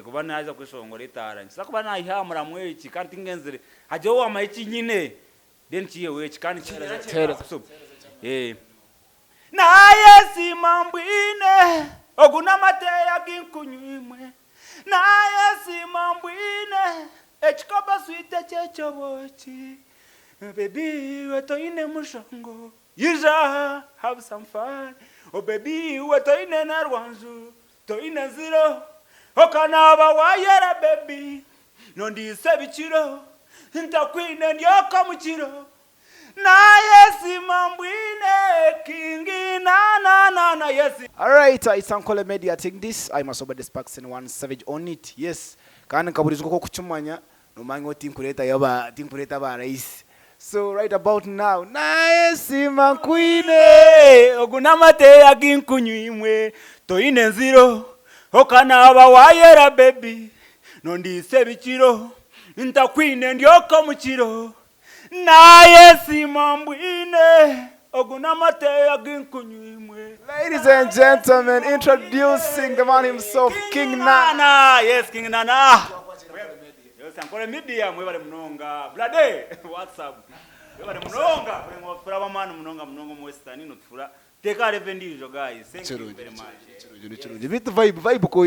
Kuba naaza kweshongora etaara nikiza kuba naayiha aha muramwa eki kandi tingenzire hagire owaamanya eki nyine then kiiheho eki kandi Naayesiima mbwine ogu n'amateeya agu nkunywa imwe Naayesiima mbwine ekikopo swiiti eky'ekyobwoki Baby iwe toine mushango Yija have some fun Oh baby iwe toine na rwanju Toine nziro Okanaaba wayera baby Nondiisa ebikiro Ntakwine ndyoka omu kiro Nayesiima mbwine King na na na Nayesiima. Alright, it's Ankole Media take this, I'm Asobode Sparks and one savage on it, yes kandi nka burijo nkoku okukimanya nomanya nyowe tinkureetayo aba tinkureeta aba rahisi so right about now nayesiima nkwine. Ogu n'amateeya agu nkunywa imwe Toine nziro Okanaaba wayera baby Nondiisa ebikiro Ntakwine ndyoka omu kiro Nayesiima mbwine Ogu n'amateeya agu nkunywa imwe Ladies and gentlemen, introducing the man himself, King Nana. Nana, yes, King Nana. Yes, Ankole Media, mwebale munonga. Blade, what's up? Mwebale munonga. Tufura ab'amaani munonga munonga omu Western, nitufura. Teeka level endiijo guys. Thank you very much. Kirungi ni kirungi. Bitu vibe vibe ko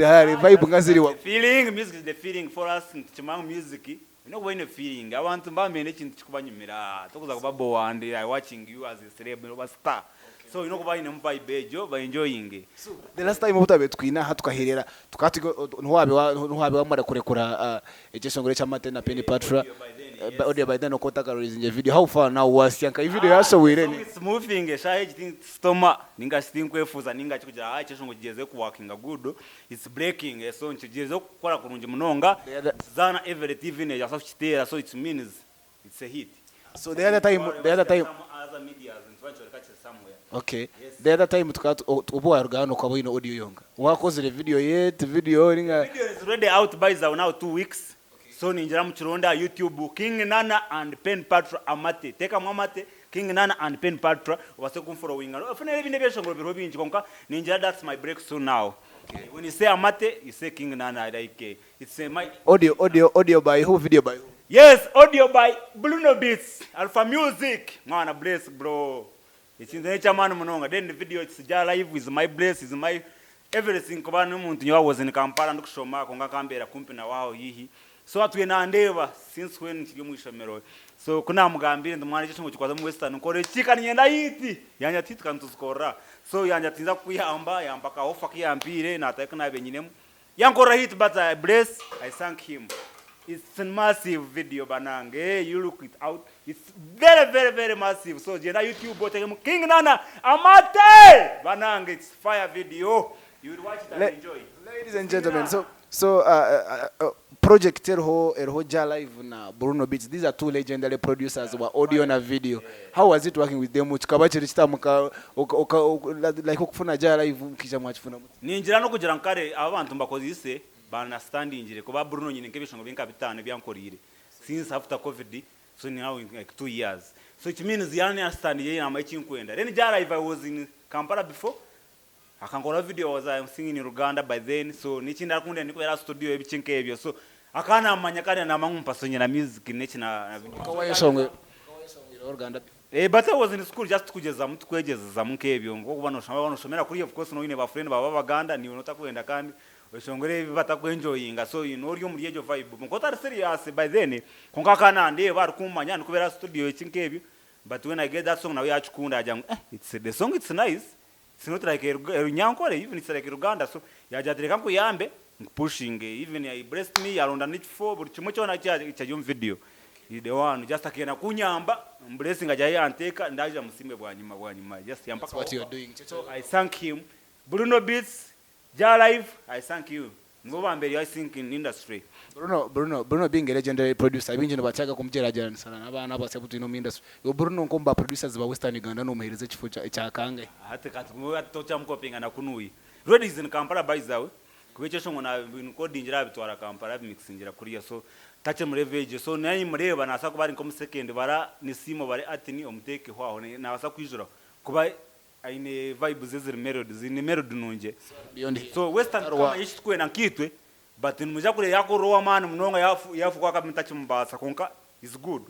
hare vibe nga ziri wa. Feeling, music is the feeling for us. Nitukimanya ngu music oyine kuba oyine feeling. Abantu nibaba nibenda ekintu kikubanyumira. Tokuza kuba bored and I watching you as a celeb oba star. So oyine kuba oyinemu vibe egyo ba enjoying. The last time obu twabaire twine aha tukaherera tukaba turi niho wamara kurekura ekyeshongoro eky'amate na Penny Patra audio by then okaba otakareleasinze video how far now wasya nka video yashohwire ni. It's moving eshaaha egi tisitoma ninga shi tinkwefuuza ninga ki kugira ekyeshongoro kigyerizeho ku workinga good it's breaking so nikigyerizeho kukora kurungi munonga nikizaana every TV nebaasa kukiteera so it means it's a hit. So the other time the other time Other medias nikiba nikyoreka kiri somewhere. Okay the other time tukaba obu waruga hanu okaba oyine audio yonka wakozire video yet video ninga. Video is already out by the now 2 weeks so ningira mukironde aha YouTube King Nana and Pen Patra Amate tekamu Amate King Nana and Pen Patra obase kumfollowinga ofune ebindi ebyeshongoro biriho bingi kwonka ningira that's my break soon now when you say Amate you say King Nana like it's my Audio audio audio by who video by who? Yes audio by Bruno Beats Alpha Music mwana bless bro ekintu nekyamaani munonga then the video it's ja live is my bless is my everything kuba n'omuntu nyowe I was in Kampala ndikushoma kwonka akambeera kumpi nawe aho hihi so atwire nandeeba since when nkiri omu ishomero so ku namugambire nti mwana ekyo kikwaza omu western nkore ki ka niinyenda hit yangye ati hit ka nituzikorera so yangye ati ninza kukuyamba yampa ka offer aku yampiire naatayo aku naabiire nyinemu yankorera hit but I bless I thank him it's a massive video banange you look it out it's very very very massive so gyenda YouTube otekemu King Nana Amate banange it's fire video you will watch it and enjoy. Ladies and gentlemen, so so project eriho eriho Ja Live na Bruno Beats. These are two legendary producers wa audio na video. How was it working with them? Kikaba kiri kita muka oka, oka, like okufuna Ja Live mukija mwakifuna muti? Ningira n'okugira ngu kare aba bantu mbakozeise banastandingire kuba Bruno nyine nk'ebishongoro bye nka bitaano ebi ankoriire since after covid so now like 2 years so it means yanastandingire namanya eki nkwenda. Then Ja Live I was in Kampala before akankora video was I singing in Luganda by then so n'ekindi arikundenda ndikubeera aha studio ebiki nk'ebyo so akanamanya kandi namanya ngu mpaso na music n'eki na video. Ukaba wayeshongwire Luganda before? Eh, but I was in school just kugyezamu tukwegyezezamu nk'ebyo nk'okuba noshoma noshomera kuriya of course noine ba friend baba Abaganda niiwe notakwenda kandi oshongore ebi batakwenjoyinga so you know ori omuri egyo vibe kwonka otari serious by then kwonka akanandeeba arikumanya ndikubeera aha studio eki nk'ebyo but when I get that song nawe yakikunda yagira ngu eh it's the song it's nice it's not like Runyankore even it's like Luganda so yagira ati reka nkuyambe nkupushinge even he blessed me yaronda n'ekifo buri kimwe kyona kyari omu video the one just akenda kunyamba blessing ajya yanteeka ndaija musiime bwanyima bwanyima just yampa That's what you're doing. So I thank him Bruno Beats Ja Live I thank you nibo bambere I think in industry. Bruno Bruno Bruno being a legendary producer bingi nibatyaga kumugyeragyeranisa n'abaana abasya abu twine omu industry. Iwe Bruno nk'omu ba producers ba Western Uganda nomuheereza ekifo kya kangahe? Hati kati tokyamucopinga na kunuya. Ready is in Kampala by the way kuba ekyeshongo nabirecordingira abitwara Kampala abimixingira kuriya so takiri muri level egyo so naye mureeba nabaasa kuba ari nk'omu second bara nisiima obare Atini omuteekeho aho nabaasa kwijuraho kuba aine vibes eziri melody ziine melody nungi Beyond him. So Western tukamanya eki turikwenda nkaitwe. But nimwija kureeba yakorera ow'amaani munonga yafa akaba mutakimubaasa kwonka is good.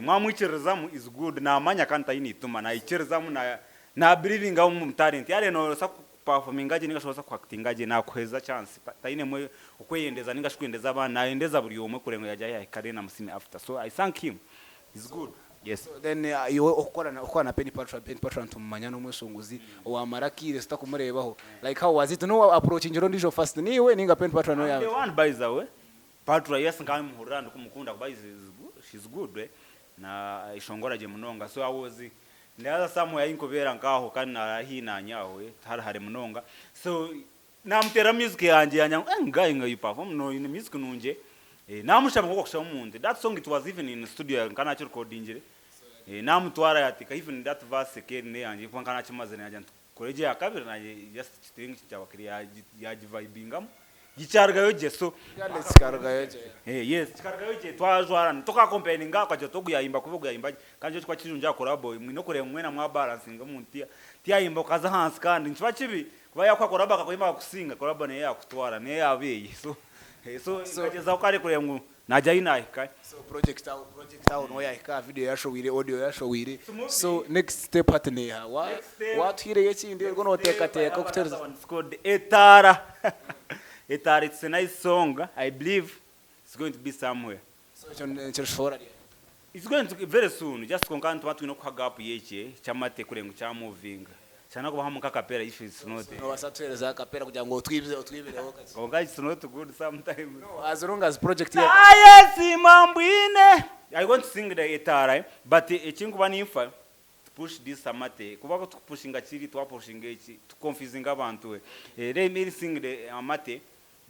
Mwamwikiririzamu is good naamanya kandi taine eituma naikirizamu na na believinga omu talent. Yareeba noobaasa ku performinga gye ninga shi noobaasa ku actinga gye naakuheereza chance tainemu okweyendeza ninga shi kwendeza abandi naayendeza buri omwe kureeba ngu yaagira yaahika then amusiime after. So I thank him is good yes. So then iwe okukora na okukora na Penny Patra, Penny Patra nitumumanya n'omweshongozi owamara akaire tutakumureebaho like how was it n'owa approachingire ondiijo first niiwe ninga Penny Patra niwe I'm the one by the way. Patra yes nkaba nimuhurira ndikumukunda kuba is she's good eh na ayeshongora gye munonga so I was ndaza somewhere ahi nkubeera nkaho kandi na haihi nanye aho eh tihari hare munonga so namuteera music yangye yanya ngu eh guy nga you perform no oyine music nungi eh namushaba nkoku okushaba omuntu that song it was even in studio nka nakirekodingire eh namutwara yateeka even that verse ekeri neyangye kuba nka nakimazire nagira nti Kora egyo eya kabiri nayo just kituye ngu kyaba kiri yagivibingamu kyarugayo gye so Regardless kikarugayo gye. Eh yes kikarugayo gye twajwarana toka comparinga okagira oti ogu yayimba kubi ogu yayimba gye kandi nikyo kikuba kirungi aha collabo mwine okureeba ngu mwena mwa balancinga omuntu tiyayimba okaza ahansi kandi nikiba kibi kuba yakuha collabo akakuyimba akakusinga collabo neyo yakutwara neyo yaba eye so so nkagyezaho kare kureeba ngu Nagya ahi naahika. So project aho project aho niho yahika video yashohwire audio yashohwire so next step hati neha wa watuhireyo ekindi oriyo notekateka okutereza. It's called Etaara Etaara it's a nice song I believe it's going to be somewhere. So ekyo nikishohora ryari? It's going to very soon just kwonka nituba twine okuha gap y'eki ky'amate kureba ngu kya movinga. Kyana kubahamu nk'akapera if it's not. Nobaasa kutuheereza akapera kugira ngu otwibize otwibireho kakye. Kwonka it's not good sometimes. No, as long as project ya. Nayesiima mbwine. I want to sing the etaara eh but ekinkuba ninfa to push this amate kuba ku tukupushinga kiri twapushinga eki tu confusinga abantu eh let me sing the amate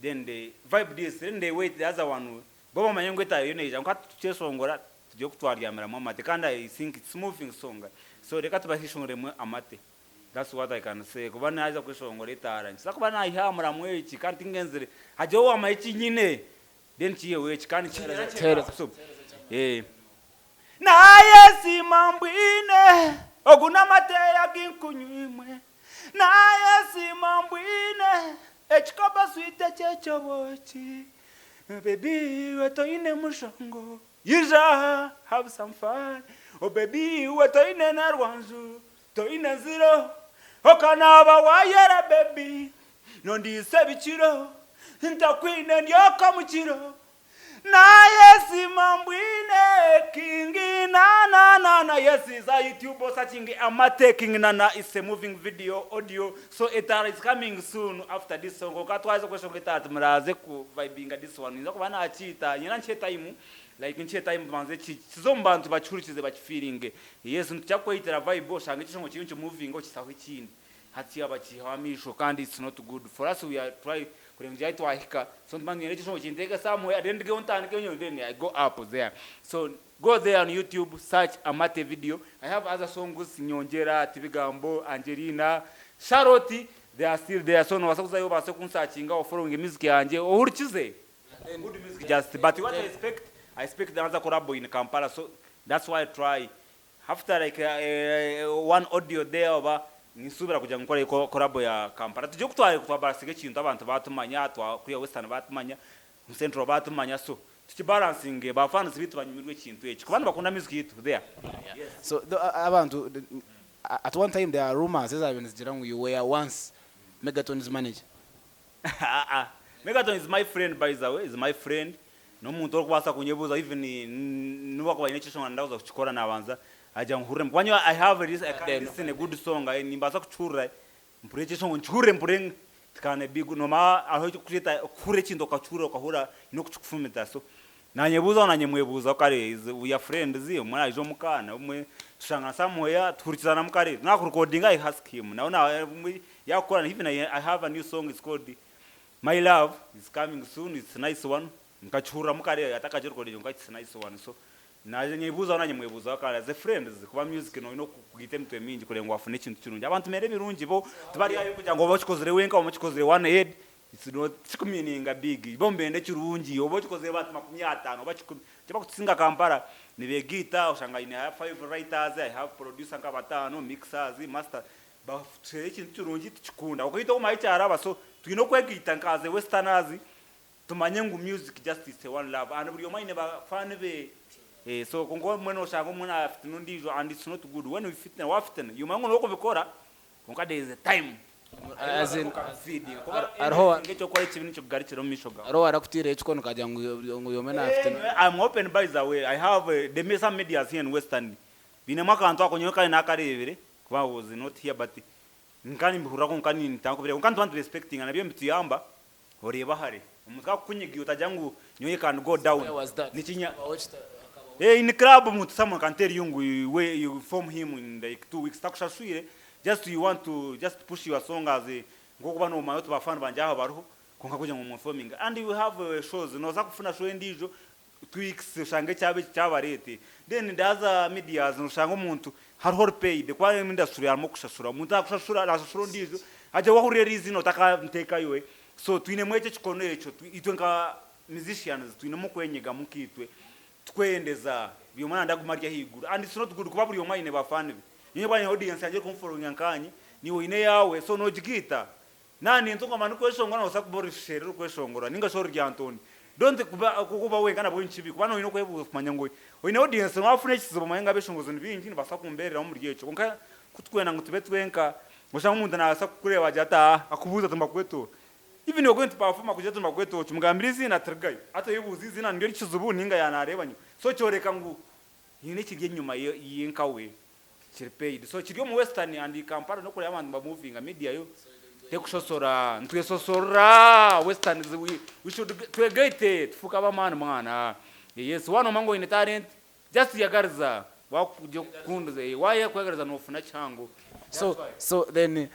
then the vibe this then they wait the other one Bo bamanye ngu etaara eriyo neija kwonka tukyeshongora tugire oku twaryamiramu amate kandi I think it's moving song so reka tubahishongoremu amate that's what I can say kuba naaza kweshongora etaara nikiza kuba nahihamuramu eki kandi tingenzire hagire owamanya eki nyine then kiiheho eki kandi so eh. Nayesiima mbwine ogu n'amate aginkunywa imwe Nayesiima mbwine ekikopo sweet eky'ekyobooki Baby iwe toine mushango Yija have some fun Oh baby iwe toine na rwanju Toine nziro Okanaaba wayera baby Nondiisa ebikiro Ntakwine ndyoka mukiro Nayesiima mbwine King na na na yes is a YouTube searching Amate King Nana it's a moving video audio so etaara is coming soon after this song kwonka twaheza kweshonga etaara timuraaze ku vibinga this one ninza kuba nakiita nyena nkihe time like nkihe time tubanze kize omu bantu bakihurikize bakifeelinge yes nitukira kukweyitira vibe oshange ekishongo kiriyo nikimuvinga okisaho ekindi Hati abakiihaho amaisho kandi it's not good for us we are try kureba ngu ahi twahika so nituba nitwenda ekishongo kinteeke somewhere then ndugeho ntandike nyowe then I go up there so go there on YouTube search Amate video I have other songs Nyongyera, Tibigambo, Angelina, Charlotte they are still there so nobaasa kuzayo obaase kunsakinga ofollowinge music yangye ohurikize good music just but what I expect I expect another collabo in Kampala so that's why I try After like one audio there oba ninsuubira kugira ngu nkore collabo ya Kampala tugire oku twabalansinga ekintu abantu baatumanya kuriya western baatumanya, central baatumanya so tukibalansinge ba fans baitu banyumirwe ekintu eki kuba nibakunda music yaitu there. So abantu at one time there are rumours ezaabaire nizigira ngu you were once Megaton's manager. Aa Megaton is my friend by the way, is my friend n'omuntu orikubaasa kunyebuuza even n'obu akuba aine ekyeshongoro nanda kuza kukikora nabanza agira ngu hurira kuba nyowe I have a I can listen a good song nimbaasa kukihurira mpurire ekyeshongoro nkihurire mpurire ngu it can be good nomanya hariho ekirikureeta kuhurira ekintu okakihurira okahurira haine oku kikufumita so Nanyebuuzaho nanye mwebuuzaho kare is we are friends omwe naija omuka na omwe tushangana somewhere tuhurikizanamu kare nakurecordinga I ask him nawe na yakukora even I have a new song is called my love is coming soon it's nice one nkakihuriramu kare atakagirecordinga kwonka it's nice one so naje nyebuuzaho nanye mwebuuzaho kare as a friends kuba music noine okugaita emitwe mingi kureba ngu wafuna ekintu kirungi abantu mere ebirungi bo tibari ahi kugira ngu obe okikozire wenka obe okikozire one head It's not tikikumininga big bo nibenda ekirungi oba okikozire bantu 50 oba kikumi ekibakutusinga Kampala nibegaita oshanga I have five writers I have producer nka batano mixers master batuhe ekintu kirungi tukikunda kwonka itwe omu ahi kyaraba so twine okwegaita nka as a westerners. Tumanye ngu music just it's a one love and buri omwe aine ba fan be eh so kwonka obumwe noshanga omwe nafitina ondijo and it's not good when you fitina wafitina you omanye ngu nokubikora kwonka there is a time As in, kuba hariho anything ekyokukora ekibi nikikugarukira omu maisho gawe. hariho owarakutiireho ekikono okagira ngu ngu buri omwe nafitina. I'm open by the way I have the some medias here in western bainemu akantu ako nyowe kare nakarebire kuba I was not here but nka nimbihurira kwonka nintandika kubireba kwonka nituba nituba respectinga nabyo nibituyamba Oreeba hare. Omuntu ku akukunyiga otagira ngu nyowe I can go down. Where was that? Nikinya Akabaho kita akabaho Eh, in club omuntu someone can tell you ngu you, you form him in like 2 weeks takushashwire just you want to just push your song as a nk'okuba nomanya oti ba fan bangye aha bariho kwonka kugira ngu omuforminge and you have shows noza kufuna show endiijo 2 weeks oshange ekyaba eki kyabareete then the other medias noshanga omuntu hariho ori paid kuba industry harimu okushashura omuntu akushashura nashashura ondiijo agira wahurira eri izina otakanteekayo eh so twinemu ekyo ekikono ekyo itwe nka musicians twinemu okwenyegamu nkaitwe tukweyendeza buri omwe nayenda agume ari ahaiguru and it's not good kuba buri omwe aine ba fan be nyowe bwanyine audience yangye erikunfollowinga nkanye niiwe oine eyaawe so nogigaita Naaba nintu ngoma ndikweshongora noobaasa kuba ori sherura orikweshongora ninga shi ori Lyantonde. Don't kuba kuba wenka nabwo nikibi kuba noine okwebuuza kumanya ngu oine audience waafuna ekizibu omanye ngu abeshongozi ni baingi nibabaasa kumbeereraho omuri ekyo kwonka ku tukwenda ngu tube twenka oshange omuntu naabaasa kukureeba agire ati aah akubuuze ati nibakweta oha? Even you're going to perform akugire ati nibakweta oki mugambire eiziina tirigayo hati oyebuuze eiziina niryo kizibu ninga yaanareeba nyowe so kyoreka ngu haine ekiri enyima ye nkawe Kiri paid so kiri omu western and Kampala nokureba abantu nibamovinga media yo tekushosora nitwesosorora westerns we, we should twegaite tufuuke abamaani mwana yes wanomanya ngu oyine talent just yagariza wakukundiza wayekwegariza nofuna kihango. So so then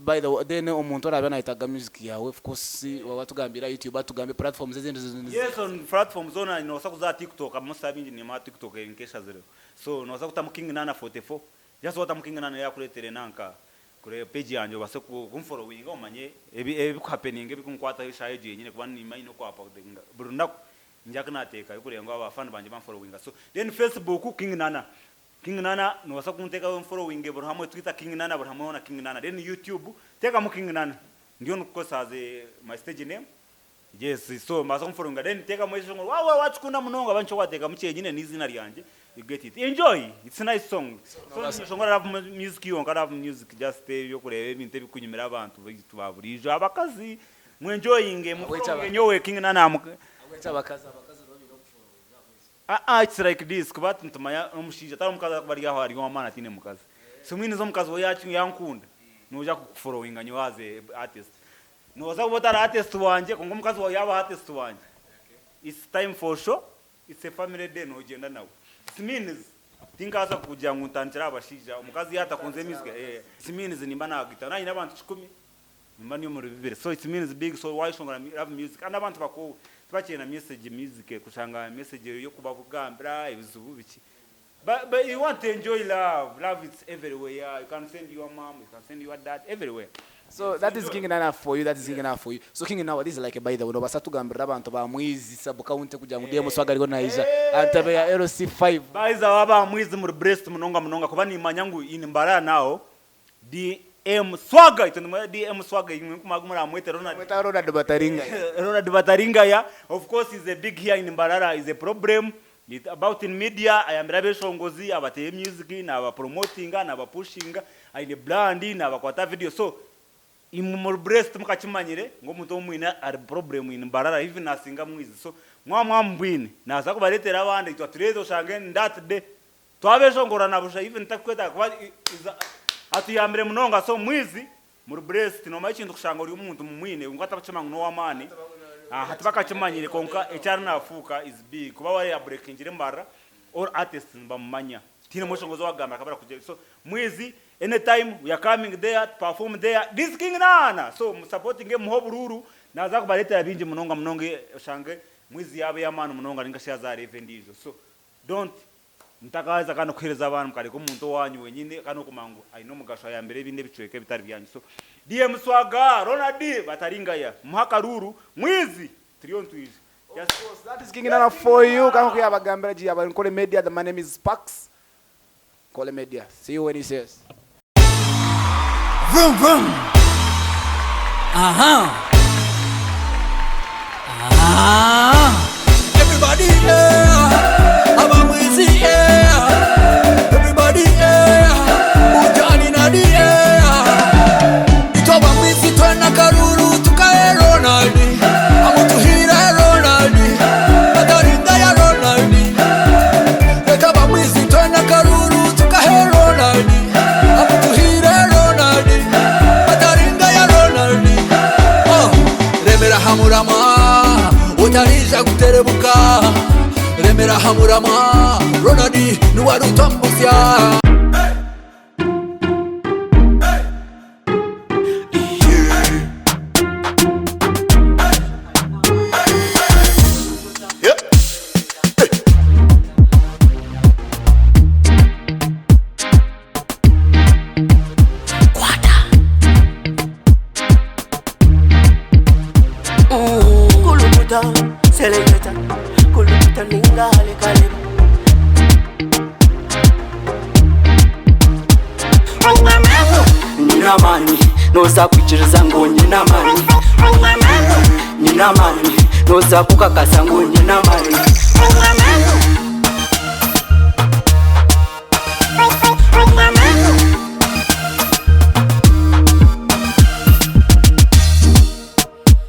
by the way then omuntu oraabe nayetaaga music yaawe of course waba atugambire aha YouTube atugambe platforms ezindi Yes on platform zoona nobaasa kuza aha TikTok most abingi niinyima aha TikTok eri nk'eshazireho so nobaasa kutamu King Nana 44 just watamu King Nana yakureetera enanka kure page yangye obaase kunfollowinga omanye ebi ebikuhappeninga ebikunkwataho eshaaha egyo yenyine kuba nimba nyine okuuploadinga buri runaku ningira ku naateekayo kureeba ngu aba fan bangye banfollowinga so then Facebook King Nana King Nana nobaasa kunteekaho onfollowinge buri hamwe Twitter King Nana buri hamwe hoona King Nana then YouTube teekamu King Nana Ndiyo ndikukozesa as my stage name yes so mbaasa kumfollowinga then teekamu ekishongoro waaba wakikunda munonga oba nikyo wateekamu kyenyine n'eiziina ryangye you get it enjoy it's nice song so ninyeshongora love music yonka love music just ebyokureeba ebintu ebikunyumira abantu baitu ba buriijo abakazi mwenjoyinge mufollowinge nyowe King Nana Ahabw'enki abakazi abakazi nibo baine okufollowinga ahabw'enki? Aa it's like this kuba nitumanya omushaija tari omukazi arikuba ari aho ari ow'amaani ataine mukazi so mbwenu nyowe omukazi we yankunda noija kukufollowinga nyowe as a artist nobaasa kuba otari artist wangye kwonka omukazi waawe yaaba artist wangye it's time for show it's a family day nogyenda nawe it means tinkabaasa kugira ngu ntandikire aha bashaija omukazi yaaba atakunzire music it means nimba naagita naaba nyine abantu kikumi Nimba ndi omuri bibiri so it means big so wayeshongora love music and abantu bakoowe tibakyenda message music kushanga message eyokubagambira ebizibu biki but, but you want to enjoy love love it's everywhere you can send your mom you can send your dad everywhere. So that is King Nana for you, that is King Nana for you. So King Nana, this is like a by the way, nobaasa tugambirira abantu ba Mwizi sub county kugira ngu DM Swagger ariho naija aha ntebe ya LC5. By the way aba Mwizi muri blessed munonga munonga kuba nimanya ngu in Mbarara now DM Swagger itwe nitumweta DM Swagger imwe nkumanya muramwete Ronald. Mweta Ronald Bataringaya. Ronald Bataringaya of course is a big here in Mbarara is a problem it about in media ayambire abeshongozi abateire music naba promotinga naba pushinga aine brand nabakwata video so imwe muri blessed mukakimanyire ngu omuntu ou mwine ari problem in Mbarara even nasinga mwizi so mwaba mwamubwine naza kubaretera abandi itwe atureete oshange in that day Twabeshongorana busha even takukwetaaga kuba atuyambire munonga so mwizi muri blessed nomanya ekintu kushanga ori omuntu mumwine kwonka atabakimanya ngu nowamaani aha tibakakimanyire kwonka eki ari nafuuka is big kuba we yabreakingire embarara all artists nibamumanya tihaine mweshongozi owakugamba akabura kugira so mwizi anytime we are coming there to perform there this king nana so musupportinge mumuhe oburuuru naza kubaretera bingi munonga munonga oshange mwizi yaaba eyamaani munonga ningashi yaza aha level endiijo so don't Mutakaheza kandi kuhereza abaana mukareka omuntu owanyu wenyine kandi okumanya ngu aine omugasho ayambire ebindi ebicweka ebitari byanyu so DM Swagga, Ronald Bataringaya muhe akaruuru mwizi turiyo nitwija Of course, that is King Nana for you. Kanko kuyabagambira ji yaba Nkole Media. The my name is Sparks. Nkole Media. See you when you see us. Vroom vroom. Aha. Ah. Ah, everybody yeah, abamwizi yeah, everybody yeah, ujani na di yeah. Itwa bamwizi twena karuru tukae Ronald, amutuhire Ronald, atarinda ya Ronald. Reka bamwizi twena karuru tukahe Ronald, amutuhire Ronald, atarinda ya Ronald. Oh, remera hamurama utarija guterebuka remera hamurama Ronald niwarutambusya. Kulukuta, seleketa, kulukuta ningale kale. Nyina amani, noza kwikiriza ngu nyina amani. Nyina amani, noza kukakasa ngu nyina amani.